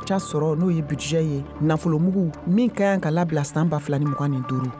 ca sɔrɔ, n'o ye budget ye, nafolomugu min ka kan ka labila san 2025.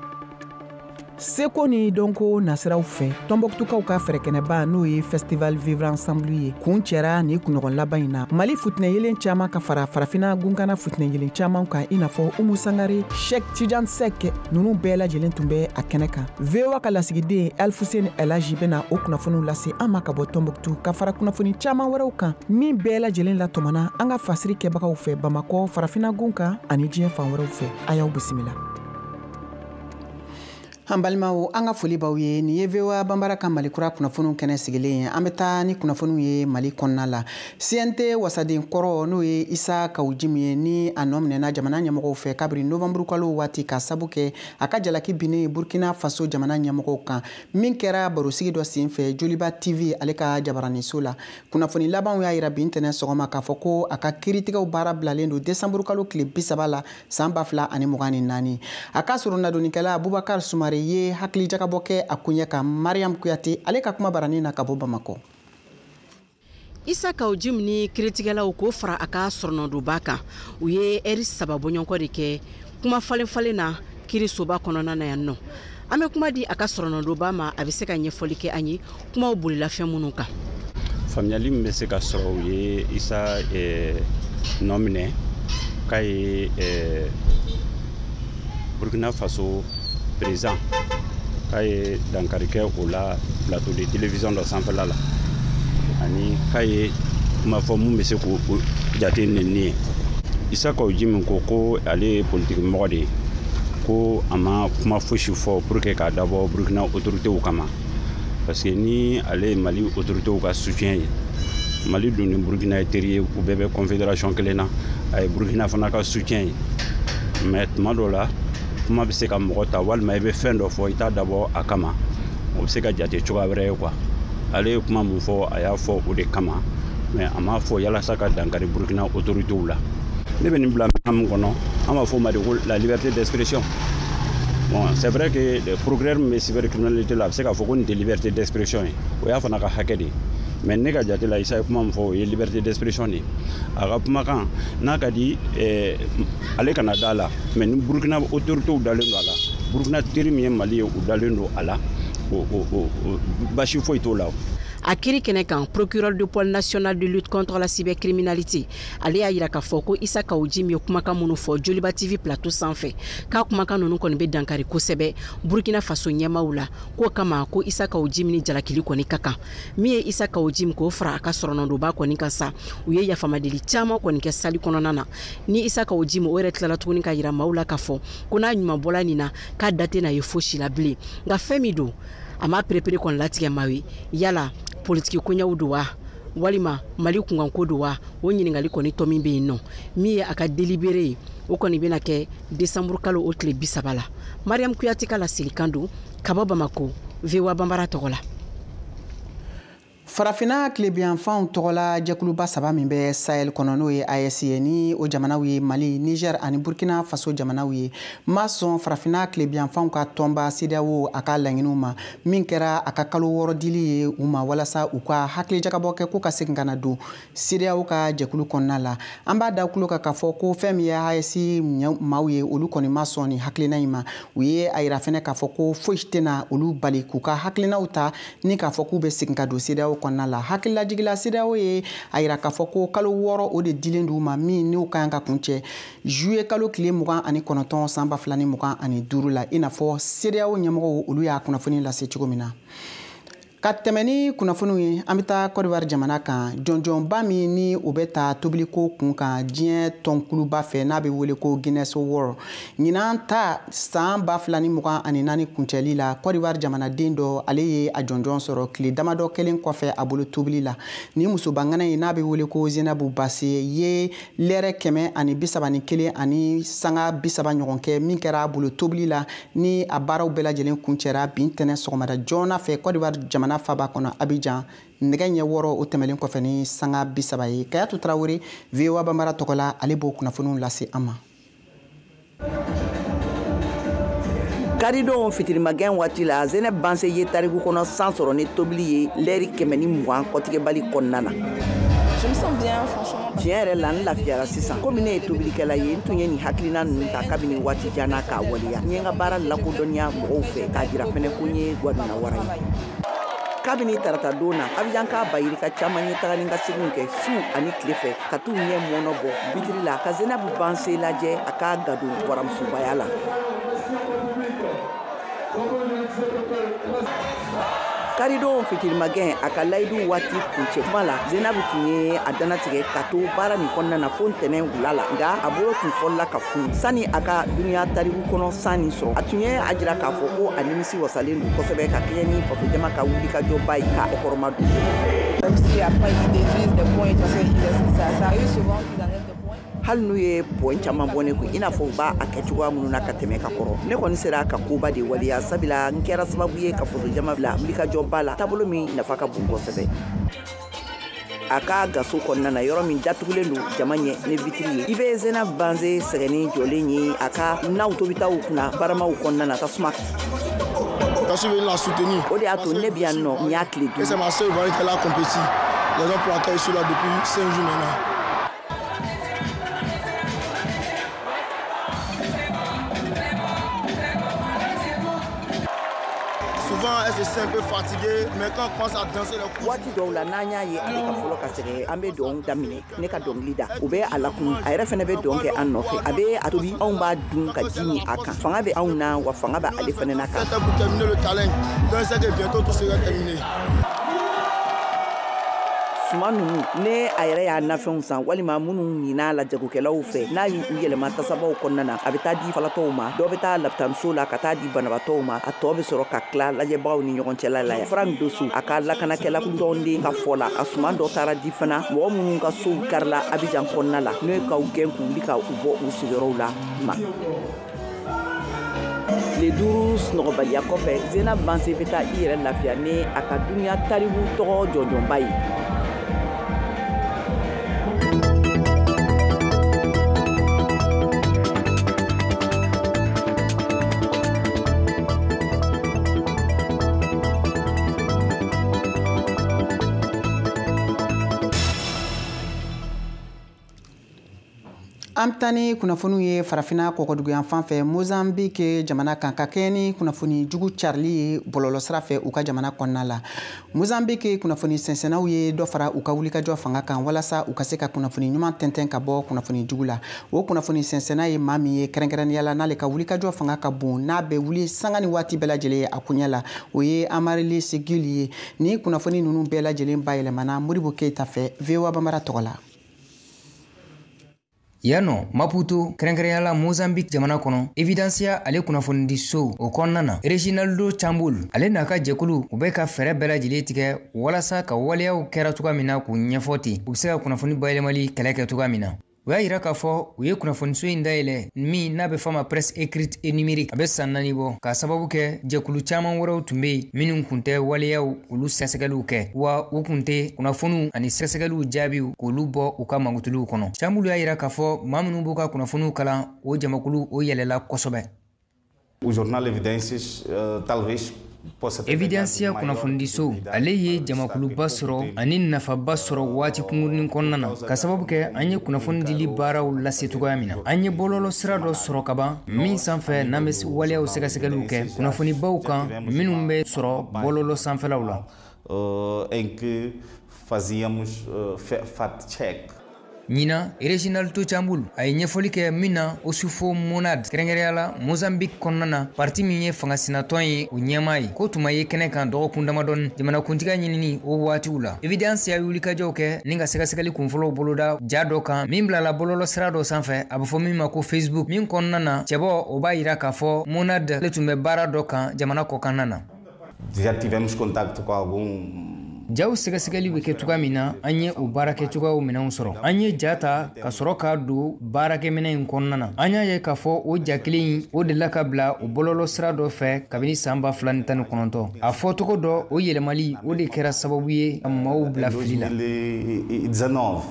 Seko ni dɔnko nasiraw fɛ, Tɔnbɔkutukaw ka fɛrɛkɛnɛba, n'o ye Festival Vivre Ensemble ye, kun cɛra ni kunɲɔgɔn laban in na. Mali futinɛ yelen caman ka fara Farafina gunkana futinɛ yelen caman kan, i n'a fɔ Umu Sangare, Shek Tijan Sek, ninnu bɛɛ lajɛlen tun bɛ a kɛnɛ kan. VOA ka lasigiden Alfuseni Elaji bɛna o kunnafoniw lase an ma ka bɔ Tɔnbɔkutu, ka fara kunnafoni caman wɛrɛw kan min bɛɛ lajɛlen latɔmɔna an ka fasiri kɛbagaw fɛ Bamakɔ, Farafina gun kan ani diɲɛ fan wɛrɛw fɛ. A y'aw bisimila. An balimaw, an ka foli b'aw ye. Nin ye VOA Banbara ka Mali Kura kunnafoniw kɛnɛ sigilen ye. An bɛ taa ni kunnafoniw ye Mali kɔnɔna la. CNT wasaden kɔrɔ, n'o ye Isa Kawu Jim ye, ni a nɔ minɛna jamana ɲɛmɔgɔw fɛ kabiri novembre kalo waati, ka sabu kɛ a ka jalaki binnen Burkina Faso jamana ɲɛmɔgɔw kan, min kɛra barosigi dɔ sen fɛ Joliba TV ale ka jabaraniso la. Kunnafoni labanw y'a yira bi ntɛnɛn sɔgɔma k'a fɔ ko a ka kiiritigɛw baara bilalen don décembre kalo tile 30 la san 2024. A ka soronadonnikɛla Abubakar Sumare ye hakili jagabɔ kɛ a koɲɛ kan Mariam Kuyate ale ka kuma baranin na ka bɔ Bamakɔ. Isa Kawu Jim ni kiiritigɛlaw k'o fara a ka sɔrɔnɔdonba kan, u ye ɛri 3 bɔɲɔgɔnkɔ de kɛ kuma falen falen na kiirisoba kɔnɔna na yan nɔ. An bɛ kuma di a ka sɔrɔnɔdonba ma, a bɛ se ka ɲɛfɔli kɛ an ye kumaw bolila fɛn minnu kan. Faamuyali min bɛ se ka sɔrɔ, u ye Isa nɔ minɛ k'a ye Burkina Faso président, k'a ye dankari kɛ o la plateau de télévision dɔ sanfɛla la, ani k'a ye kuma fɔ mun bɛ se k'o jate nɛni ye. Isa Kawu Jim ko ko ale ye politiki mɔgɔ de ye, ko a ma kuma fosi fɔ pour que k'a dabɔ Burkina autoritéw kama, parce que ni ale ye Mali autoritéw ka soutien ye, Mali dun ni Burkina ye teri ye, u bɛɛ bɛ confédération kelen na, a ye Burkina fana ka soutien ye. Mais tuma dɔ la, kuma bɛ se ka mɔgɔ ta, walima i bɛ fɛn dɔ fɔ, i t'a dabɔ a kama, o bɛ se ka jate cogoya wɛrɛ ye quoi. Ale ye kuma mun fɔ, a y'a fɔ o de kama, mais a m'a fɔ yalasa ka dankari Burkina autoritéw la. Ne bɛ nin bila min kɔnɔ, an b'a fɔ o ma de ko la liberté d'expression. Bon, c'est vrai que le procureur min bɛ cybercriminalité la, a bɛ se k'a fɔ ko nin tɛ liberté d'expression ye, o y'a fana ka hakɛ de ye. Mais ne ka jate la, Isa ye kuma min fɔ, o ye liberté d'expression de ye. A ka kumakan n'a ka di ale kana da la, mais ni Burkina autoritéw dalen don a la, Burkina teri min ye Mali ye, u dalen don a la, o basi foyi t'o la. A kiri kɛnɛ kan, procureur du pôle national de lutte contre la cybercriminalité, ale y'a yira k'a fɔ ko Isa Kawu Jim ye kumakan minnu fɔ Joliba TV plateau sanfɛ, k'a kumakan ninnu kɔni bɛ dankari kosɛbɛ Burkina Faso ɲɛmaaw la, k'o kama ko Isa Kawu Jim ni jalakili kɔni ka kan. Min ye Isa Kawu Jim k'o fara a ka sɔrɔnɔdonba kɔni kan sa, u ye yafamadeli caman kɔni kɛ sali kɔnɔna na. Ni Isa Kawu Jim o yɛrɛ tilala tuguni ka yira maaw la k'a fɔ ko n'a ɲuman bɔla nin na, k'a da tɛna ye fosi la bilen. Nka fɛn min don, a ma perepere kɔni latigɛ maa ye, yala politiki koɲɛw don wa, walima Mali kunkanko don wa, o ɲininkali kɔni tɔ min bɛ yen nɔ. Min ye a ka délibéré ye, o kɔni bɛna kɛ décembre kalo o tile 30 la. Mariam Kuyate ka laselikan don ka bɔ Bamako, VOA Banbara tɔgɔ la. Farafinna tilebiyanfanw tɔgɔla jɛkuluba saba min bɛ Sahel kɔnɔ, n'o ye AES ye, ni o jamanaw ye Mali, Niger ani Burkina Faso jamanaw ye, ma sɔn Farafinna tilebiyanfanw ka tɔnba CEDEAO a ka laɲiniw ma, min kɛra a ka kalo 6 dili ye u ma walasa u ka hakilijagabɔ kɛ ko ka segin ka na don CEDEAO ka jɛkulu kɔnɔna la. An b'a da kulo kan k'a fɔ ko fɛn min ye AES maaw ye, olu kɔni ma sɔn nin hakilina in ma. U ye a yira fɛnɛ k'a fɔ ko foyi tɛna olu bali k'u ka hakilinaw ta ni k'a fɔ k'u bɛ segin ka don CEDEAO kɔnɔna la. Hakililajigila, CEDEAO ye a yira k'a fɔ ko kalo 6 o de dilen d'u ma, min n'o ka kan ka kuncɛ juillet kalo tile 29 san 2025 la, i n'a fɔ CEDEAO ɲɛmɔgɔw olu y'a kunnafoni lase cogo min na. Ka tɛmɛ ni kunnafoniw ye, an bɛ taa Côte d'Ivoire jamana kan. Jɔnjɔnba min ni o bɛ ta tobiliko kun kan diɲɛ tɔnkuluba fɛ, n'a bɛ wele ko Guinness World, ɲinan ta san 2024 kuncɛli la, Côte d'Ivoire jamanaden dɔ, ale ye a jɔnjɔn sɔrɔ tile damadɔ kelen kɔfɛ a bolo tobili la. Ni musobangana in n'a bɛ wele ko Zenabu Base ye lɛrɛ 131 ani sanga 30 ɲɔgɔn kɛ min kɛra a bolo tobili la, ni a baaraw bɛɛ lajɛlen kuncɛra bi ntɛnɛn sɔgɔmada joona fɛ Côte d'Ivoire jamana faba kɔnɔ Abidjan, nɛgɛ ɲɛ 6 o tɛmɛlen kɔfɛ ni sanga 30 ye. Kayatu Tarawele, VOA Banbara tɔgɔ la, ale b'o kunnafoniw lase an ma. Karidon fitirimagɛn waati la, Zeneb Banse ye tariku kɔnɔ san sɔrɔ ni tobili ye lɛri 120 kɔtigɛbali kɔnɔna na. Tiɲɛ yɛrɛ la, n lafiyara sisan. Komi ne ye tobilikɛla ye, n tun ye nin hakilina ninnu ta kabini waati jan na k'a waleya. N ye n ka baara lakodɔnniya mɔgɔw fɛ, k'a jira fɛnɛ ko n ye gwadonna wara ye. Kabini tarata don na, Abijan ka bayirika caman ye taga ni ka seginw kɛ su ani tile fɛ, ka t'u ɲɛ mɔnɔ bɔ bitiri la ka Zenabu Banse lajɛ a ka gadon waramusobaya la. Karidon fitirimagɛn, a ka layidu waati kuncɛ kuma la, Zenabu tun ye a dannatigɛ ka to baara nin kɔnɔna na fo ntɛnɛn wula la, nka a bolo tun fɔlɔla ka funu sani a ka duniya tariku kɔnɔ san nin sɔrɔ. A tun ye a jira k'a fɔ ko a nimisi wasalen don kosɛbɛ ka kɛɲɛ ni fasojama ka wulikajɔba ye k'a kɔkɔrɔma don. Hali n'u ye pɔn caman bɔ ne kun, i n'a fɔ u b'a a kɛ cogoya minnu na ka tɛmɛ ka kɔrɔ, ne kɔni sera ka koba de waleya, sabula n kɛra sababu ye ka fasojama bila wulikajɔba la, taabolo min nafa ka bon kosɛbɛ. A ka gaso kɔnɔna na, yɔrɔ min datugulen don jama ɲɛ ni vitiri ye, i bɛ Zenabu Banse sɛgɛnnen jɔlen ye a ka naw tobitaw kunna baramaw kɔnɔna na tasuma. O de y'a to ne bɛ yan nɔ n y'a tile 5. Waati dɔw la, n'an y'a ye ale ka fɔlɔ ka sɛgɛn, an bɛ dɔn daminɛ. Ne ka dɔnkili da, u bɛ a lakunu, a yɛrɛ fana bɛ dɔn kɛ an nɔfɛ. A bɛ a tobi, anw b'a dun ka ji min a kan. Fanga bɛ anw na, wa fanga bɛ ale fana na kan. Suman ninnu, ne a yɛrɛ y'a nafɛnw san walima minnu ɲin'a la jagokɛlaw fɛ, n'a y'u yɛlɛma tasabaw kɔnɔna na, a bɛ taa di falatɔw ma, dɔ bɛ taa lapitaniso la ka taa di banabaatɔw ma, a tɔ bɛ sɔrɔ ka tila lajɛbagaw ni ɲɔgɔn cɛla la yan. Frank Dosu, a ka lakanakɛla tɔnden ka fɔ la, a suman dɔ taara di fana mɔgɔ minnu ka sow karila Abijan kɔnɔna la, n'o ye k'aw gɛn k'u wuli ka u bɔ u sigiyɔrɔw la ma. Tile 5 sunɔgɔbaliya kɔfɛ, Zenabu Banse bɛ taa i yɛrɛ lafiya ni a ka duniya tariku tɔgɔ jɔnjɔnba ye. An bɛ taa ni kunnafoniw ye farafinna kɔkɔduguyanfan fɛ, Mozambique jamana kan, ka kɛɲɛ ni kunnafoni jugu carili ye bɔlɔlɔsira fɛ u ka jamana kɔnɔna la. Mozambique kunnafoni sɛnsɛnnaw ye dɔ fara u ka wulikajɔ fanga kan walasa u ka se ka kunnafoni ɲuman tɛntɛn ka bɔ kunnafoni jugu la. O kunnafoni sɛnsɛnna ye maa min ye kɛrɛnkɛrɛnnenya la, n'ale ka wulikajɔ fanga ka bon, n'a bɛ wuli sanga ni waati bɛɛ lajɛlen a koɲɛ la, o ye Amarili Seguli ye. Ni kunnafoni ninnu bɛɛ lajɛlen bayɛlɛmana Modibo Keyita fɛ VOA Bambara tɔgɔ la. Yan nɔ Maputo, kɛrɛnkɛrɛnya la Mozambique jamana kɔnɔ, Evidencia ale kunnafonidiso o kɔnɔna na, Reginaldo Chambul ale n'a ka jɛkulu, u bɛ ka fɛɛrɛ bɛɛ lajɛlen tigɛ walasa ka waleyaw kɛra cogoya min na k'u ɲɛfɔ ten, u bɛ se ka kunnafoni bayɛlɛmali kɛlɛ kɛ cogoya min na. U y'a yira k'a fɔ u ye kunnafoniso in dayɛlɛ min n'a bɛ fɔ a ma presse écrite et numérique, a bɛ san 4 bɔ, k'a sababu kɛ jɛkulu caman wɛrɛw tun bɛ yen minnu tun tɛ waleyaw olu sɛgɛsɛgɛliw kɛ, wa u tun tɛ kunnafoniw ani sɛgɛsɛgɛliw jaabiw k'olu bɔ u ka mankutuliw kɔnɔ. Chambulu y'a yira k'a fɔ maa minnu b'u ka kunnafoniw kalan, o jamakulu o yɛlɛla kosɛbɛ. O jornal Evidências, talvez Evidencia kunnafonidiso ale ye jamakuluba sɔrɔ ani nafaba sɔrɔ waati kunkurunin kɔnɔna na, ka sababu kɛ an ye kunnafoni dili baaraw lase cogoya min na. An ye bɔlɔlɔ sira dɔ sɔrɔ kaban min sanfɛ n'an bɛ waleyaw sɛgɛsɛgɛliw kɛ kunnafonibaw kan minnu bɛ sɔrɔ bɔlɔlɔ sanfɛlaw la. Em que fazíamos fact-check. Ɲinan, Reginaldo Chambul a ye ɲɛfɔli kɛ min na Osufo Monad, kɛrɛnkɛrɛnya la Mozambique kɔnɔna na, parti min ye fangasinatɔn ye o ɲɛmaa ye, ko tuma ye kɛnɛ kan dɔgɔkun damadɔni jamanakuntigiya ɲinini o waatiw la. Evidencia ye wulikajɔw kɛ ni ka sɛgɛsɛgɛli kunfɔlɔw boloda ja dɔ kan min bilala bɔlɔlɔ sira dɔ sanfɛ, a bɛ fɔ min ma ko Facebook, min kɔnɔna na cɛbɔ o b'a yira k'a fɔ Monad ale tun bɛ baara dɔ kan jamana kɔkanna na. Já tivemos contato com algum. Jaw sɛgɛsɛgɛli bɛ kɛ cogoya min na, an ye o baarakɛcogoyaw minɛnw sɔrɔ. An ye ja ta ka sɔrɔ k'a don baarakɛminɛ in kɔnɔna na. An y'a ye k'a fɔ o ja kelen in o delila ka bila o bɔlɔlɔ sira dɔ fɛ kabini san 2019. A fɔcogo dɔ, o yɛlɛmali o de kɛra sababu ye ka maaw bila fili la. 2019.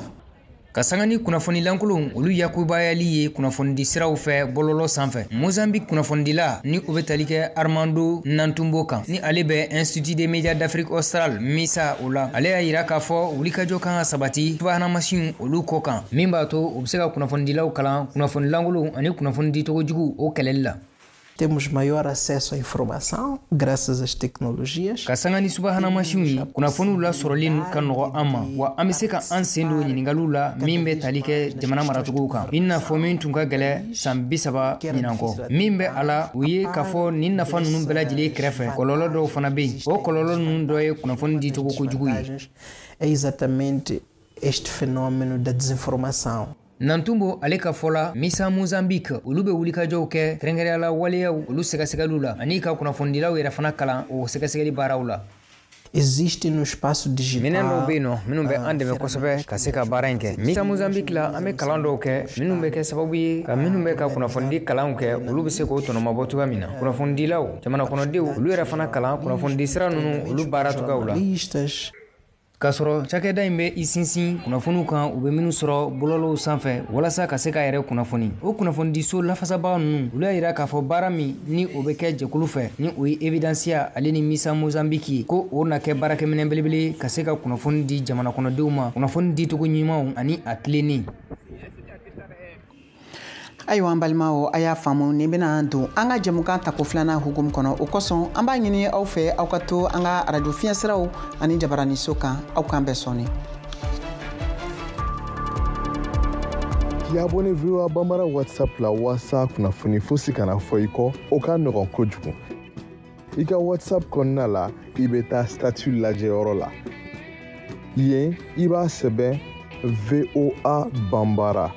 Ka sanga ni kunnafoni lankolonw olu yakubayali ye kunnafonidi siraw fɛ bɔlɔlɔ sanfɛ. Mozambique kunnafonidila ni o bɛ tali kɛ Armando Nantumbo kan, ni ale bɛ Institut des médias d'Afrique australe MISA o la, ale y'a yira k'a fɔ wulikajɔ kan ka sabati subahana mansinw olu kɔ kan, min b'a to u bɛ se ka kunnafonidilaw kalan kunnafoni lankolonw ani kunnafoni dicogo jugu o kɛlɛli la. Temos maior acesso à informação graças às tecnologias. Ka sanga ni subahana mansinw ye, kunnafoniw lasɔrɔli ka nɔgɔ an ma, wa an bɛ se ka an sen don ɲininkaliw la min bɛ tali kɛ jamana maracogow kan, i n'a fɔ min tun ka gɛlɛ san 30 ɲinan kɔ. Min bɛ a la, o ye k'a fɔ nin nafa ninnu bɛɛ lajɛlen kɛrɛfɛ, kɔlɔlɔ dɔw fana bɛ yen. O kɔlɔlɔ ninnu dɔ ye kunnafoni dicogo kojugu ye. É exatamente este fenômeno da desinformação. Nantumbo ale ka fɔ la, MISA Mozambique olu bɛ wulikajɔw kɛ kɛrɛnkɛrɛnnenya la waleyaw olu sɛgɛsɛgɛliw la, ani ka kunnafonidilaw yɛrɛ fana kalan o sɛgɛsɛgɛli baaraw la. Existe no espaço digital. Minɛn dɔw bɛ yen nɔ minnu bɛ an dɛmɛ kosɛbɛ ka se ka baara in kɛ. MISA Mozambique la, an bɛ kalan dɔw kɛ minnu bɛ kɛ sababu ye ka minnu bɛ ka kunnafonidi kalanw kɛ, olu bɛ se k'o tɔnɔmabɔ cogoya min na. Kunnafonidilaw, jamana kɔnɔdenw, olu yɛrɛ fana kalan kunnafonidi sira ninnu olu baara cogoyaw la. K'a sɔrɔ cakɛda in bɛ i sinsin kunnafoniw kan u bɛ minnu sɔrɔ bɔlɔlɔw sanfɛ walasa ka se k'a yɛrɛ kunnafoni. O kunnafonidiso lafasabaga ninnu olu y'a yira k'a fɔ baara min ni o bɛ kɛ jɛkulu fɛ, ni o ye Evidencia ale ni MISA Mozambique ye, ko o na kɛ baarakɛminɛn belebele ka se ka kunnafoni di jamana kɔnɔdenw ma, kunnafoni dicogo ɲumanw ani a tilennen. Ayiwa an balimaw, a y'a faamu nin bɛna don an ka jɛmukan tako filanan hukumu kɔnɔ. O kosɔn an b'a ɲini aw fɛ aw ka to an ka arajo fiɲɛsiraw ani jabaraniso kan. Aw k'an bɛɛ sɔnni. K'i abonné VOA Bambara WhatsApp la walasa kunnafoni fosi kana fɔ i kɔ, o ka nɔgɔn kojugu. I ka WhatsApp kɔnɔna la, i bɛ taa statut lajɛyɔrɔ la. Yen, i b'a sɛbɛn VOA Bambara.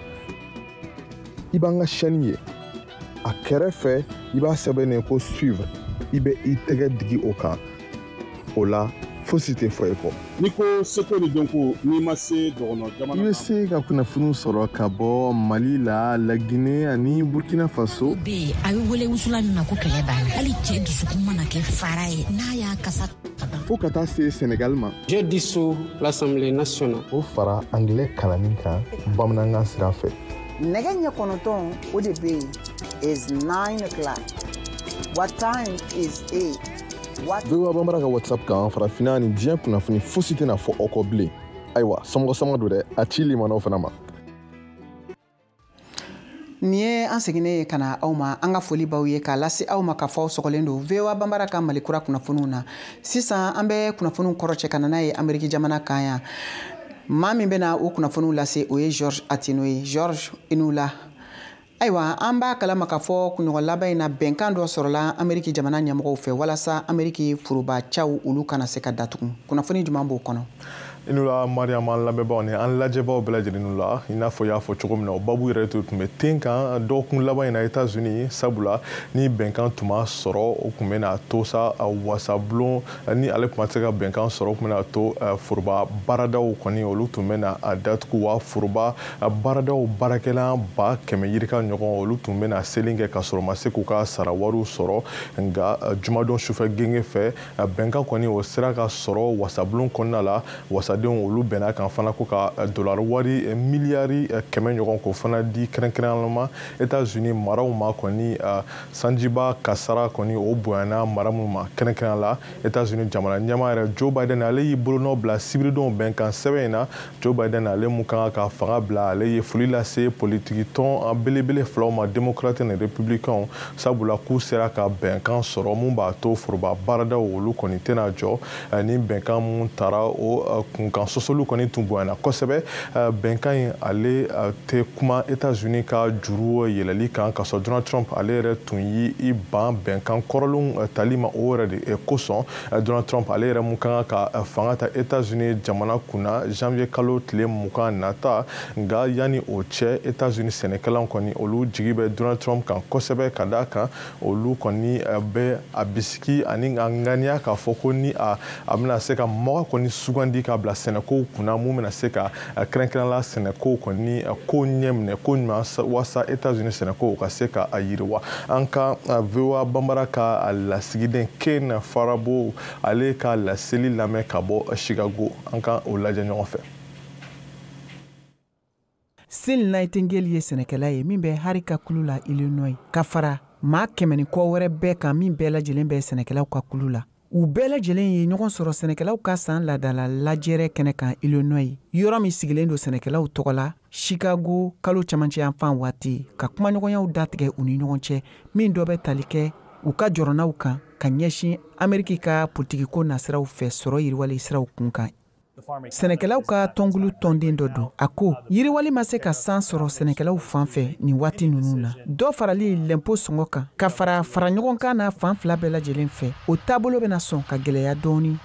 I b'an ka chaîne ye. A kɛrɛfɛ, i b'a sɛbɛn ko suivre. I bɛ i tɛgɛ digi o kan. O la, fosi tɛ fɔ i kɔ. N'i ko seko ni dɔnko, n'i ma se dɔgɔnɔ jamana. I bɛ se ka kunnafoniw sɔrɔ ka bɔ Mali la, Laginɛ ani Burkina Faso. Bɛ yen, a bɛ wele wusula min ma ko kɛlɛ banna. Hali cɛ dusukun mana kɛ fara ye, n'a y'a kasa. Fo ka taa se Senegal ma. J'ai dissous l'Assemblée nationale. O fara anglais kalanni kan bamanankan sira fɛ. Nɛgɛ ɲɛ 9 o de bɛ yen is 9 o'clock. What time is it? VOA Bambara ka WhatsApp kan, farafinna ni diɲɛ kunnafoni fosi tɛna fɔ aw kɔ bilen. Ayiwa, somɔgɔ sama don dɛ, a ci limanaw fana ma. Nin ye an seginnen ye ka na aw ma, an ka foli b'aw ye k'a lase aw ma k'a fɔ aw sɔgɔlen don VOA Bambara ka Mali kura kunnafoniw na. Sisan an bɛ kunnafoniw kɔrɔ cɛ ka na n'a ye Ameriki jamana kan yan. Maa min bɛna o kunnafoniw lase, o ye George Atino ye. George, i n'u la. Ayiwa, an b'a kalama k'a fɔ kunɲɔgɔn laban in na, bɛnkan dɔ sɔrɔla Ameriki jamana ɲɛmɔgɔw fɛ walasa Ameriki foroba caw olu kana se ka datugu. Kunnafoni jumɛn b'o kɔnɔ? I n'u la Mariam, an lamɛnbaaw ni an lajɛbaaw bɛɛ lajɛlen n'u la. I n'a fɔ i y'a fɔ cogo min na, o babu yɛrɛ tun bɛ ten kan dɔgɔkun laban in na États-Unis, sabula ni bɛnkan tun ma sɔrɔ, o tun bɛna to sa wasabulon ni ale tun ma se ka bɛnkan sɔrɔ, o tun bɛna to foroba baaradaw kɔni olu tun bɛna a datugu, wa foroba baaradaw baarakɛla 100 000 ɲɔgɔn olu tun bɛna seli kɛ ka sɔrɔ ma se k'u ka sara wariw sɔrɔ. Nka jumadon sufɛ genge fɛ, bɛnkan kɔni o sera ka sɔrɔ wasabulon kɔnɔna la. Wasadenw olu bɛnna kan fana ko ka dollar wari miliyari 100 ɲɔgɔn k'o fana di kɛrɛnkɛrɛnnenya ma États-Unis maraw ma kɔni, sanjiba kasara kɔni o bonyana mara minnu ma, kɛrɛnkɛrɛnnenya la États-Unis jamana ɲɛmaa yɛrɛ Joe Biden, ale y'i bolonɔ bila sibiridon bɛnkan sɛbɛn in na. Joe Biden, ale mun kan ka fanga bila, ale ye foli lase politiki tɔn belebele filaw ma, démocrate ni républicain, sabula k'u sera ka bɛnkan sɔrɔ mun b'a to foroba baaradaw olu kɔni tɛna jɔ. Ni bɛnkan mun tara, o kunkan sɔsɔliw kɔni tun bonyana kosɛbɛ. Bɛnkan in ale tɛ kuma États-Unis ka juru yɛlɛli kan, ka sɔrɔ Donald Trump ale yɛrɛ tun y'i ban bɛnkan kɔrɔlenw tali ma. O yɛrɛ de kosɔn, Donald Trump ale yɛrɛ mun kan ka fanga ta États-Unis jamana kunna janvier kalo tile 20 nata. Nka yanni o cɛ, États-Unis sɛnɛkɛlaw kɔni olu jigi bɛ Donald Trump kan kosɛbɛ, ka d'a kan olu kɔni bɛ a bisigi ani a ŋaniya k'a fɔ ko ni a bɛna se ka mɔgɔ kɔni sugandi ka bila sɛnɛkow kunna, mun bɛna se ka kɛrɛnkɛrɛnnenya la sɛnɛkow kɔni ko ɲɛ minɛ ko ɲuman walasa États-Unis sɛnɛkow ka se ka yiriwa. An ka VOA Bambara ka lasigiden Ken Farabo, ale ka laseli lamɛn ka bɔ Chicago, an ka o lajɛ ɲɔgɔn fɛ. Sil Nightingale ye sɛnɛkɛla ye min bɛ Hari ka kulu la Illinois, ka fara maa 100 ni kɔ wɛrɛ bɛɛ kan min bɛɛ lajɛlen bɛ sɛnɛkɛlaw ka kulu la. U bɛɛ lajɛlen ye ɲɔgɔn sɔrɔ sɛnɛkɛlaw ka san laadala lajɛrɛ kɛnɛ kan Illinois, yɔrɔ min sigilen don sɛnɛkɛlaw tɔgɔ la Chicago kalo camancɛ yanfan waati, ka kumaɲɔgɔnyaw datigɛ u ni ɲɔgɔn cɛ min dɔ bɛ tali kɛ u ka jɔrɔnaw kan ka ɲɛsin Ameriki ka politikiko nasiraw fɛ sɔrɔ yiriwali siraw kun kan. Sɛnɛkɛlaw ka tɔnkulu tɔnden dɔ don, a ko yiriwali ma se ka san sɔrɔ sɛnɛkɛlaw fan fɛ nin waati ninnu na. Dɔ farali lɛnpo sɔngɔ kan ka fara fara ɲɔgɔn kan na fan fila bɛɛ lajɛlen fɛ, o taabolo bɛna sɔn ka gɛlɛya dɔɔni.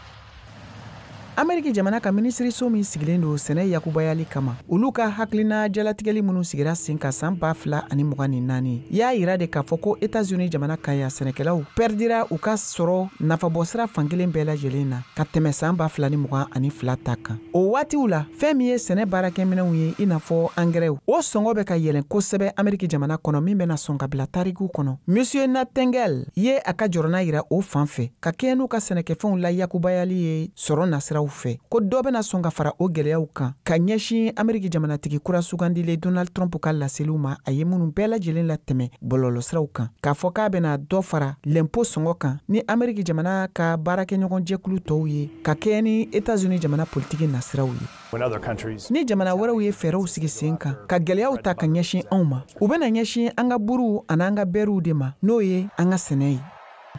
Ameriki jamana ka minisiriso min sigilen don sɛnɛ yakubayali kama, olu ka hakilina jalatigɛli minnu sigira sen kan san 2024 y'a yira de k'a fɔ ko Etats-Unis jamana kan yan, sɛnɛkɛlaw pɛridira u ka sɔrɔ nafabɔsira fankelen bɛɛ lajɛlen na ka tɛmɛ san 2022 ta kan. O waatiw la, fɛn min ye sɛnɛ baarakɛminɛnw ye i n'a fɔ angɛrɛw, o sɔngɔ bɛ ka yɛlɛn kosɛbɛ Ameriki jamana kɔnɔ, min bɛna sɔn ka bila tariku kɔnɔ. Monsieur Nightingale ye a ka jɔrɔna yira o fan fɛ ka kɛɲɛ n'u ka sɛnɛkɛfɛnw la yakubayali ye sɔrɔ nasiraw fɛ, ko dɔ bɛna sɔn ka fara o gɛlɛyaw kan ka ɲɛsin Ameriki jamanatigi kura sugandilen Donald Trump ka laseliw ma, a ye minnu bɛɛ lajɛlen latɛmɛ bɔlɔlɔsiraw kan, k'a fɔ k'a bɛna dɔ fara lɛnpo sɔngɔ kan ni Ameriki jamana ka baarakɛɲɔgɔn jɛkulu tɔw ye ka kɛɲɛ ni Etats-Unis jamana politiki nasiraw ye. Ni jamana wɛrɛw ye fɛɛrɛw sigi sen kan ka gɛlɛyaw ta ka ɲɛsin anw ma, u bɛna ɲɛsin an ka buruw an'an ka bɛriw de ma, n'o ye an ka sɛnɛ ye.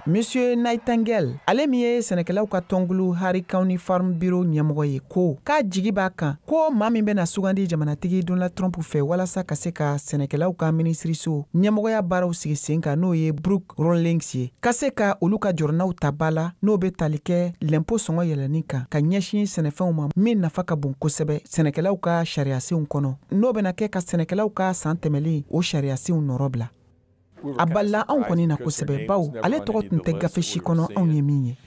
Monsieur Nightingale, ale min ye sɛnɛkɛlaw ka tɔnkulu Harry County Farm Bureau ɲɛmɔgɔ ye, ko k'a jigi b'a kan ko maa min bɛna sugandi jamanatigi Donald Trump fɛ walasa ka se ka sɛnɛkɛlaw ka minisiriso ɲɛmɔgɔya baaraw sigi sen kan, n'o ye Brooke Rollins ye, ka se ka olu ka jɔrɔnaw ta ba la, n'o bɛ tali kɛ lɛnpo sɔngɔ yɛlɛnni kan ka ɲɛsin sɛnɛfɛnw ma min nafa ka bon kosɛbɛ sɛnɛkɛlaw ka sariyasenw kɔnɔ, n'o bɛna kɛ ka sɛnɛkɛlaw ka san tɛmɛlen o sariyasenw nɔrɔ bila. A balila anw kɔni na kosɛbɛ, bawo ale tɔgɔ tun tɛ gafe si kɔnɔ anw ye min ye.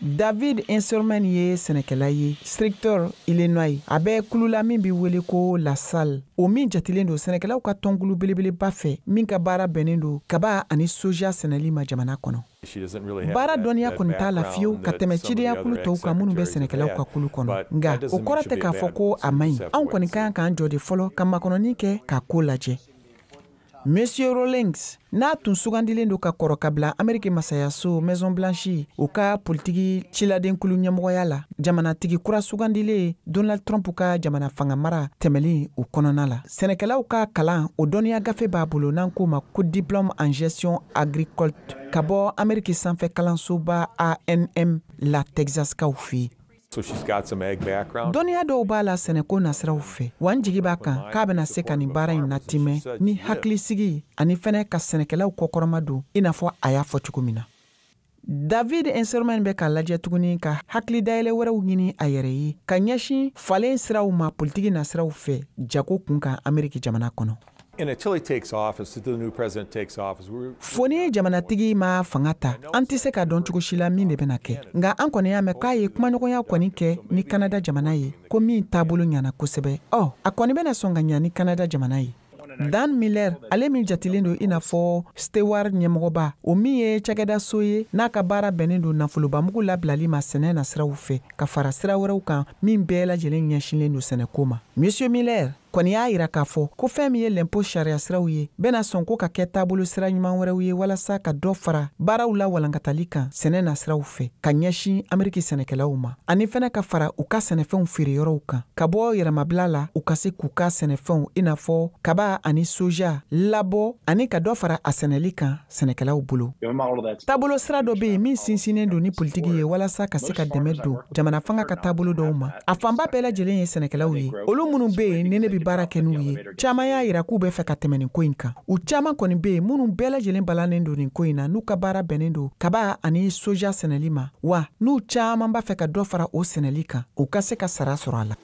David Inserman ye sɛnɛkɛla ye Strictor, Illinois. A bɛ kulula min bɛ wele ko La Salle, o min jatilen don sɛnɛkɛlaw ka tɔnkulu belebeleba fɛ min ka baara bɛnnen don kaba ani soja sɛnɛli ma jamana kɔnɔ. Baara dɔnniya kɔni t'a la fiyewu ka tɛmɛ cidenyakulu tɔw kan minnu bɛ sɛnɛkɛlaw ka kulu kɔnɔ, nka o kɔrɔ tɛ k'a fɔ ko a man ɲi. Anw kɔni ka kan k'an jɔ de fɔlɔ ka makɔnɔni kɛ k'a ko lajɛ. Monsieur Rawlings, n'a tun sugandilen don ka kɔrɔ ka bila Ameriki masayaso Maison Blanche o ka politiki ciladenkulu ɲɛmɔgɔya la, jamanatigi kura sugandilen Donald Trump ka jamana fanga mara tɛmɛlen o kɔnɔna la, sɛnɛkɛlaw ka kalan o dɔnniya gafe b'a bolo n'an k'o ma ko diplôme en gestion agricole ka bɔ Ameriki sanfɛ kalansoba A&M la Texaskaw fɛ yen. Dɔnniya dɔw b'a la sɛnɛko nasiraw fɛ, wa n jigi b'a kan k'a bɛna se ka nin baara in latimɛ ni hakilisigi ani fɛnɛ ka sɛnɛkɛlaw kɔkɔrɔma don i n'a fɔ a y'a fɔ cogo min na. David Inserman bɛ k'a lajɛ tuguni ka hakili dayɛlɛ wɛrɛw ɲini a yɛrɛ ye ka ɲɛsin falen siraw ma politiki nasiraw fɛ jago kun kan Ameriki jamana kɔnɔ. Fo ni jamanatigi ma fanga ta, an tɛ se k'a dɔn cogo si la min de bɛna kɛ, nka an kɔni y'a mɛn k'a ye kumaɲɔgɔnya kɔni kɛ ni Kanada jamana ye, ko min taabolo ɲana kosɛbɛ. Ɔ, a kɔni bɛna sɔn ka ɲa ni Kanada jamana ye. Dan Miller, ale min jatilen don i n'a fɔ Stewart ɲɛmɔgɔba, o min ye cakɛdaso ye n'a ka baara bɛnnen don nafolobamugu labilali ma sɛnɛ nasiraw fɛ ka fara sira wɛrɛw kan min bɛɛ lajɛlen ɲɛsinlen don sɛnɛko ma. Monsieur Miller kɔni y'a yira k'a fɔ ko fɛn min ye lɛnpo sariya siraw ye bɛna sɔn ko ka kɛ taabolo sira ɲuman wɛrɛw ye walasa ka dɔ fara baaraw la walankatali kan sɛnɛ nasiraw fɛ ka ɲɛsin Ameriki sɛnɛkɛlaw ma, ani fɛnɛ ka fara u ka sɛnɛfɛnw feereyɔrɔw kan ka bɔ yɛrɛmabila la, u ka se k'u ka sɛnɛfɛnw i n'a fɔ kaba ani soja labɔ ani ka dɔ fara a sɛnɛli kan sɛnɛkɛlaw bolo. Taabolo sira dɔ bɛ yen min sinsinnen don ni politiki ye walasa ka se ka dɛmɛ don jamana fanga ka taabolo dɔw ma. A fanba bɛɛ lajɛlen ye sɛnɛkɛlaw ye, olu minnu bɛ yen ni ne bɛ baara kɛ n'u ye, caman y'a yira k'u bɛ fɛ ka tɛmɛ nin ko in kan. U caman kɔni bɛ yen minnu bɛɛ lajɛlen balannen don nin ko in na, n'u ka baara bɛnnen don kaba ani soja sɛnɛli ma, wa n'u caman b'a fɛ ka dɔ fara o sɛnɛli kan, u ka se ka sara sɔrɔ a la.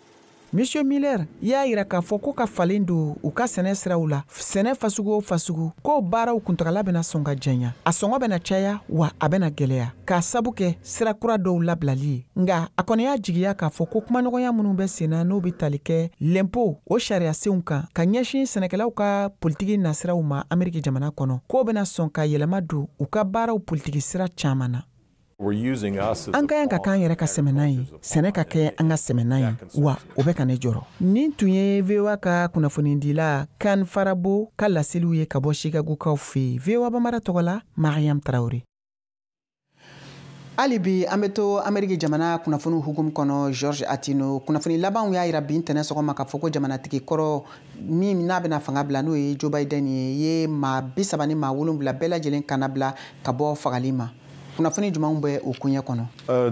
Monsieur Miller y'a yira k'a fɔ ko ka falen don u ka sɛnɛ siraw la, sɛnɛ fasugu o fasugu, ko baaraw kuntagala bɛna sɔn ka janya, a sɔngɔ bɛna caya, wa a bɛna gɛlɛya k'a sabu kɛ sira kura dɔw labilali ye. Nka a kɔni y'a jigiya k'a fɔ ko kumaɲɔgɔnya minnu bɛ sen na, n'o bɛ tali kɛ lɛnpo o sariyasenw kan ka ɲɛsin sɛnɛkɛlaw ka politiki nasiraw ma Ameriki jamana kɔnɔ, k'o bɛna sɔn ka yɛlɛma don u ka baaraw politiki sira caman na. An ka kan ka k'an yɛrɛ ka sɛmɛnan ye, sɛnɛ ka kɛ an ka sɛmɛnan ye, wa o bɛ ka ne jɔrɔ. Nin tun ye VOA ka kunnafonidila Kan Farabo ka laseliw ye ka bɔ Chicagokaw fɛ yen. VOA Bambara tɔgɔ la, Mariam Traoré. Hali bi an bɛ to Ameriki jamana kunnafoniw hukumu kɔnɔ. George Atino, kunnafoni labanw y'a yira bi ntɛnɛn sɔgɔma k'a fɔ ko jamanatigi kɔrɔ min n'a bɛna fanga bila, n'o ye Joe Biden ye maa 37 bɛɛ lajɛlen kana bila ka bɔ fagali ma. Kunnafoni jumɛnw bɛ o koɲɛ kɔnɔ?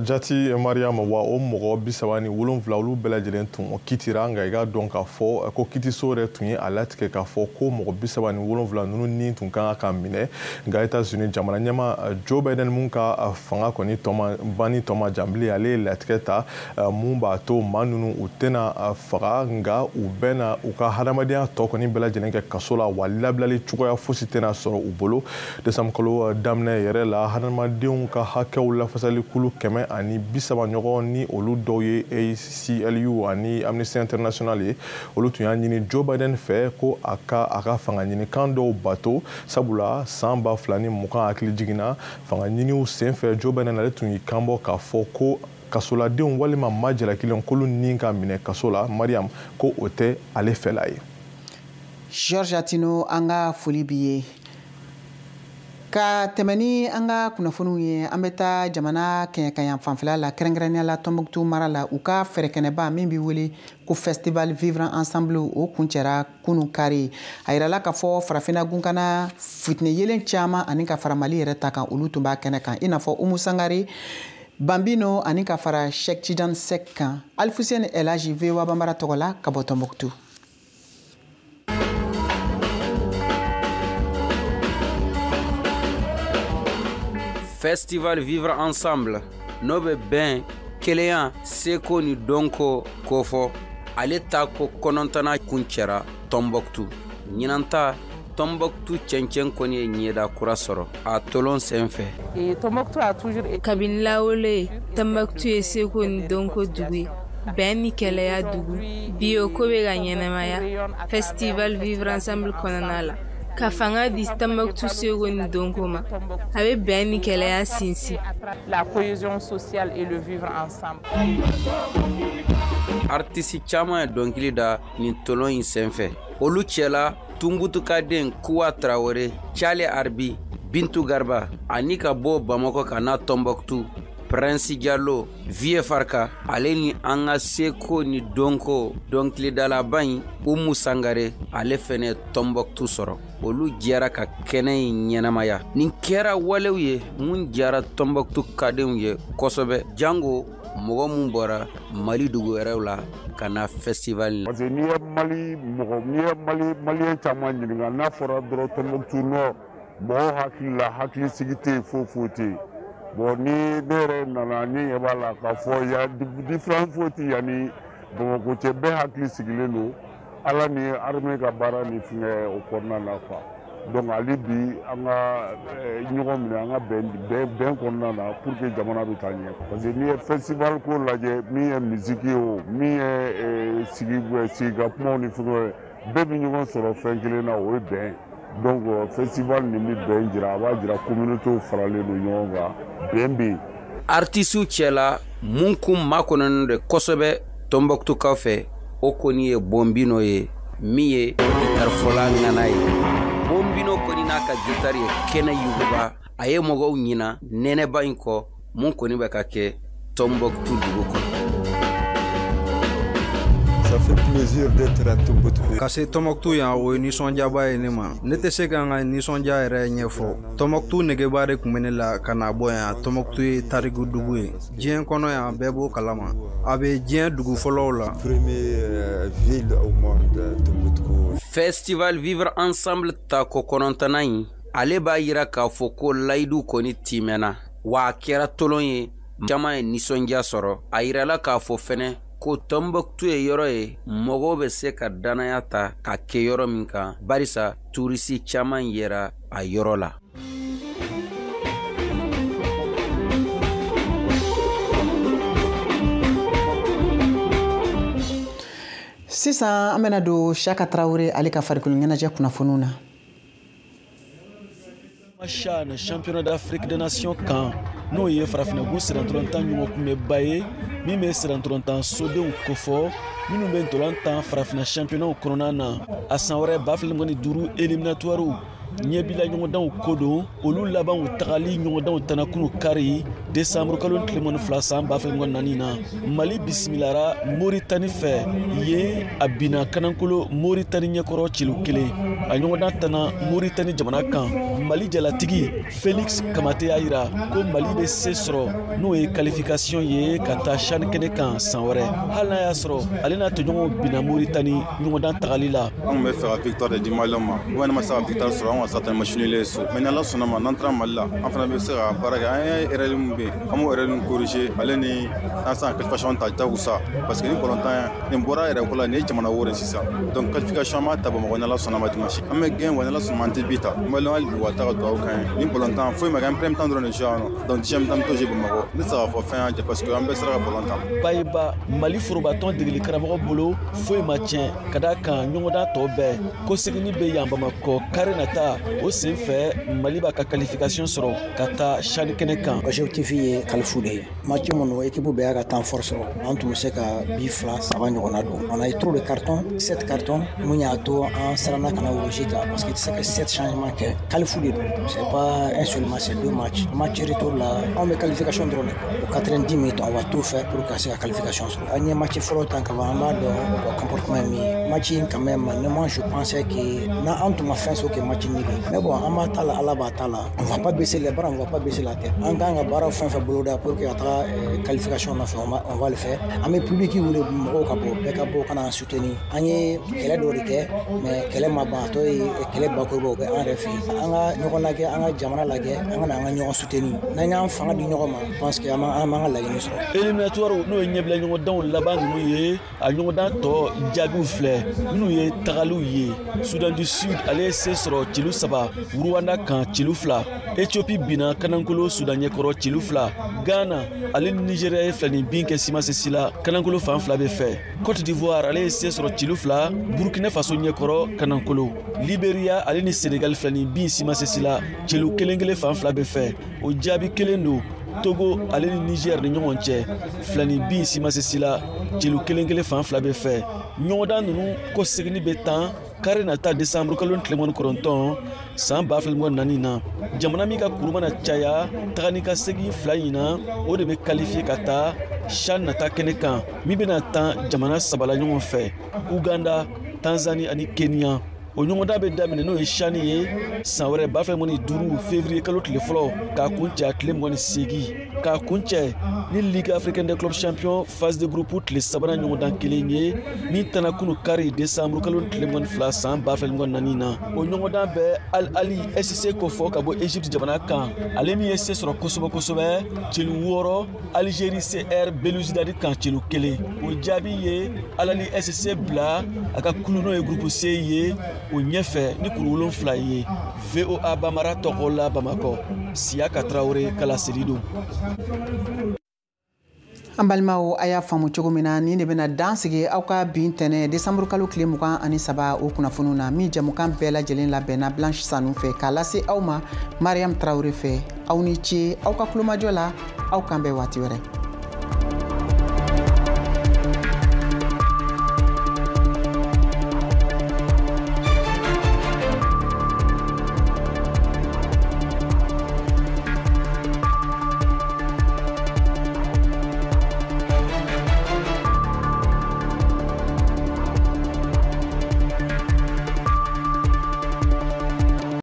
Jati Mariam, wa o mɔgɔ 37, olu bɛɛ lajɛlen tun kitira, nka i k'a dɔn k'a fɔ ko kitiso yɛrɛ tun ye a latigɛ k'a fɔ ko mɔgɔ 37 ninnu ni tun kan ka minɛ. Nka États-Unis jamana ɲɛma Joe Biden, mun ka fanga kɔni tɔ banni tɔ ma jan bilen, ale ye latigɛ ta mun b'a to maa ninnu u tɛna faga, nka u bɛna u ka hadamadenya tɔ kɔni bɛɛ lajɛlen kɛ kaso la, wa labilali cogoya fosi tɛna sɔrɔ u bolo. Décembre kalo daminɛ yɛrɛ la, hadamadenw ka hakɛw lafasali kulu 130 ɲɔgɔn, ni olu dɔw ye ACLU ani Amnesty International ye, olu tun y'a ɲini Joe Biden fɛ ko a ka fanga ɲinikan dɔw bato, sabula san 2020, hakili jiginna fanga ɲiniw senfɛ, Joe Biden ale tun y'i kanbɔ k'a fɔ ko kasoladenw walima maa jalakilenw k'olu ni ka minɛ kaso la, Mariam, ko o tɛ ale fɛla ye. George Atino, an ka foli b'i ye. Ka tɛmɛ ni an ka kunnafoniw ye, an bɛ taa jamana kɛɲɛkayan fanfɛla la, kɛrɛnkɛrɛnnenya la Tɔnbɔkutu mara la. U ka fɛɛrɛkɛnɛba min bɛ wele ko Festival Vivre Ensemble, o kuncɛra kunun kari. A yirala k'a fɔ farafinna gunkana fitinɛ yelen caman ani ka fara Mali yɛrɛ ta kan, olu tun b'a kɛnɛ kan, i n'a fɔ Umu Sangare, Bambino ani ka fara Cheikh Tidiane Seck kan. Alifuseni Elaji, VOA Bambara tɔgɔ la ka bɔ Tɔnbɔkutu. Festival Vivre Ensemble, n'o bɛ bɛn, kelenya, seko ni dɔnko kofɔ, ale ta ko kɔnɔntɔnna kuncɛra Tɔnbɔkutu. Ɲinan ta, Tɔnbɔkutu cɛncɛn kɔni ye ɲɛda kura sɔrɔ a tolon sen fɛ. Kabini lawale, Tɔnbɔkutu ye seko ni dɔnko dugu ye, bɛn ni kɛlɛya dugu. Bi, o ko bɛ ka ɲɛnamaya Festival Vivre Ensemble kɔnɔna la, ka fanga di Tɔnbɔkutu seko ni dɔnko ma. A bɛ bɛn ni kɛlɛya sinsin. La cohésion sociale et le vivre ensemble. Artisi caman ye dɔnkili da nin tolon in senfɛ. Olu cɛla Tumbutukaden Kuwa Tarawele, Chale Arbi, Bintu Garba ani ka bɔ Bamakɔ ka na Tɔnbɔkutu, Prince Diallo, Vie Farka, ale ni an ka seko ni dɔnko dɔnkilidalaba in Umu Sangare, ale fɛnɛ Tɔnbɔkutu sɔrɔ. Olu jɛra ka kɛnɛ in ɲɛnamaya. Nin kɛra walew ye mun diyara Tɔnbɔkutu kadenw ye kosɛbɛ, jango mɔgɔ mun bɔra Mali dugu wɛrɛw la ka na festival la. Parce que n'i ye Mali mɔgɔ, n'i ye Mali maliyɛn caman ɲininka, n'a fɔra dɔrɔn Tɔnbɔkutu Nord, mɔgɔw hakili la hakilisigi tɛ yen, foyi foyi tɛ yen. Bon, ni ne yɛrɛ nana, ni ɲɛ b'a la k'a fɔ ya différence foyi tɛ yan ni Bamakɔ cɛ, bɛɛ hakili sigilen don. Ala ni armée ka baara ni fɛngɛ o kɔnɔna la quoi. Donc hali bi an ka ɲɔgɔn minɛ, an ka bɛn bɛn kɔnɔna na pour que jamana bɛ taa ɲɛ. Parce que n'i ye festival ko lajɛ, min ye musique ye o, min ye sigi sigi ka kumaw ni fɛngɛw ye, bɛɛ bɛ ɲɔgɔn sɔrɔ fɛn kelen na, o ye bɛn. Donc festival nin bɛ bɛn jira, a b'a jira communauté faralen don ɲɔgɔn kan, bɛn bɛ yen. Artisiw cɛla, mun kun makɔnɔnen don kosɛbɛ Tɔnbɔkutukaw fɛ, o kɔni ye Bɔnbino ye, min ye gitarifɔla ŋana ye. Bɔnbino kɔni n'a ka gitari ye kɛnɛ yuguba. A ye mɔgɔw ɲina nɛnɛba in kɔ mun kɔni bɛ ka kɛ Tɔnbɔkutu dugu kɔnɔ. Ça fait plaisir d'être à Tombouctou. Ka se Tɔnbɔkutu yan, o ye nisɔndiyaba ye ne ma. Ne tɛ se ka n ka nisɔndiya yɛrɛ ɲɛfɔ. Tɔnbɔkutu negeba de tun bɛ ne la ka na bɔ yan. Tɔnbɔkutu ye tariku dugu ye diɲɛ kɔnɔ yan, bɛɛ b'o kalama. A bɛ diɲɛ dugu fɔlɔw la. Première ville au monde, Tombouctou. Festival Vivre Ensemble ta ko kɔnɔntɔnna in, ale b'a yira k'a fɔ ko layidu kɔni timɛna, wa a kɛra tolon ye, caman ye nisɔndiya sɔrɔ. A yirala k'a fɔ fɛnɛ ko Tɔnbɔkutu ye yɔrɔ ye mɔgɔw bɛ se ka dannaya ta ka kɛ yɔrɔ min kan, barisa turisi caman yera a yɔrɔ la. Sisan an bɛna don Siyaka Tarawele ale ka farikolo ɲɛnajɛ kunnafoniw na. CHAN, championnat d'Afrique des Nations kan, n'o ye farafinnagun sirantɔlantan ɲɔgɔnkunbɛnba ye min bɛ sirantɔlantan sodenw kofɔ minnu bɛ ntolan tan farafinna championnat kɔnɔna na. A san wɛrɛ 2025 éliminatoires ɲɛbila ɲɔgɔndanw ko don, olu labanw tagali ɲɔgɔndanw tana kunu kari desanburu kalo 22 san 2024 na. Mali bisimilara Moritani fɛ yen, a binna kanankolo Moritani ɲɛkɔrɔ celu 1. A ɲɔgɔndan tana Moritani jamana kan. Mali jalatigi Felix Kamate y'a yira ko Mali bɛ se sɔrɔ, n'o ye qualification ye ka taa CHAN kɛnɛ kan san wɛrɛ, hali n'a y'a sɔrɔ ale n'a tɔɲɔgɔnw binna Moritani ɲɔgɔndan tagali la. An bɛ fɛ ka victoire de di Maliyɛnw ma, ou bien ma se ka victoire sɔrɔ, an ka sa match nul so. Mais n'Ala sɔnna ma, n'an taara Mali la, an fana bɛ se ka baara kɛ. An ye erreur min bɛ yen, an b'o erreur ninnu corriger, ale ni an se ka qualification ta jagosa, parce que ni balontan nin bɔra yɛrɛ ko la, nin ye jamana wo de sisan. Donc qualification an b'a ta Bamakɔ, n'Ala sɔnna ma dimanche. An bɛ gagner wa, n'Ala sɔnna ma, an tɛ bi ta. Maliyɛnw hali bi u ka taa ka dugawu k'an ye. Ni balontan foyi ma kɛ, an premier temps dɔrɔn de jouer yan nɔ, donc deuxième temps bɛ to jouer Bamakɔ. Ne tɛ se k'a fɔ fɛn y'an jɛ, parce que an bɛɛ sera ka balon tan. Bayiba, Mali forobatɔn degeli karamɔgɔ bolo, foyi ma tiɲɛ ka d'a kan ɲɔgɔndan tɔ bɛɛ ko seginni bɛ yan Bamakɔ kari nata. O sen fɛ Mali b'a ka qualification sɔrɔ ka taa CHAN kɛnɛ kan. Objectif ye qualif de ye. Match minnu équipe bɛɛ y'a ka temps fort sɔrɔ, an tun bɛ se ka bi 2 3 ɲɔgɔnna don. On a eu trop de cartons, 7 cartons, mun y'a to an siranna kana rouge ta, parce que i tɛ se ka 7 changements kɛ. Qualif de don, c'est pas un seul match, c'est 2 matchs. Match retour la, anw bɛ qualification dɔrɔn de kɔ. Au 90 minutes, on va tout faire pour ka se ka qualification sɔrɔ. An ye match fɔlɔ tan ka ban, an b'a dɔn u ka comportement ye min ye. Match in quand même, moi je pensais que n'an tun ma fɛn sɔrɔ kɛ match nul. Mais bon, an b'a ta la, Ala b'a ta la. On va pas baisser les bras, on va pas baisser la tête. An kan ka baara fɛn fɛn boloda pour que ka taga qualification nɔfɛ, on va le faire. An bɛ public wele, mɔgɔw ka bɔ, bɛɛ ka bɔ ka na soutenir. An ye kɛlɛ dɔ de kɛ, mais kɛlɛ ma ban, a tɔ ye kɛlɛ bakurubaw bɛ an yɛrɛ fɛ yen. An ka ɲɔgɔn lajɛ, an ka jamana lajɛ, an ka na an ka ɲɔgɔn soutenir. N'an y'an fanga di ɲɔgɔn ma, je pense que an b'an ka laɲini sɔrɔ. Éliminatoire n'o ye ɲɛbila ɲɔgɔndanw laban ninnu ye, a ɲɔgɔndan tɔ jaabiw filɛ minnu ye tagaliw ye. Soudan du Sud ale ye se sɔrɔ celu 3 Rwanda kan celu 2. Ethiopie binna kanankolo Sudan ɲɛkɔrɔ celu 2. Ghana ale ni Nigeria ye 2 bin kɛ simasesi la, kanankolo fan 2 bɛ fɛ. Côte d'Ivoire ale ye se sɔrɔ celu 2 Burkina Faso ɲɛkɔrɔ kanankolo. Liberia ale ni Senegal 2 bin simasesi la, celu 1 fan 2 bɛ fɛ. O jaabi kelen don Togo ale ni Niger ni ɲɔgɔn cɛ, 2 bin simasesi la, celu 1 fan 2 bɛ fɛ. Ɲɔgɔndan ninnu kɔseginni bɛ tan kari nata desanburu kalo 29 san 2024 na. Jamana min ka kuru mana caya taga ni ka segin 2 in na, o de bɛ qualifier ka taa CHAN nata kɛnɛ kan min bɛna tan jamana 3 la ɲɔgɔn fɛ: Uganda, Tanzanie ani Kenya. O ɲɔgɔndan bɛ daminɛ, n'o ye CHAN ye, san wɛrɛ 2025 février kalo tile fɔlɔ k'a kuncɛ a tile 28, k'a kuncɛ ni Ligue africaine des clubs champions phase de groupe tile 3nan ɲɔgɔndan kelen ye min tana kunu kari desanburu kalo tile 22 san 2024 na. O ɲɔgɔndan bɛ Al Ahly SC kofɔ ka bɔ Egypte jamana kan, ale min ye se sɔrɔ kosɛbɛ kosɛbɛ celu 6 Algérie CR Belouizdad kan celu 1. O jaabi ye Al Ahly SC bila a ka kulu n'o ye groupe C ye o ɲɛfɛ ni kuru 7 ye. VOA Bamara tɔgɔ la Bamakɔ, Siyaka Tarawele ka laseli don. An balimaw, a y'a faamu cogo min na, nin de bɛna dan sigi aw ka bin tɛnɛ desanburu kalo tile 23 o kunnafoniw na, min jamukan bɛɛ lajɛlen labɛnna Blanche Sanu fɛ k'a lase aw ma Mariam Tarawele fɛ. Aw ni ce aw ka kulomajɔ la, aw kan bɛn waati wɛrɛ.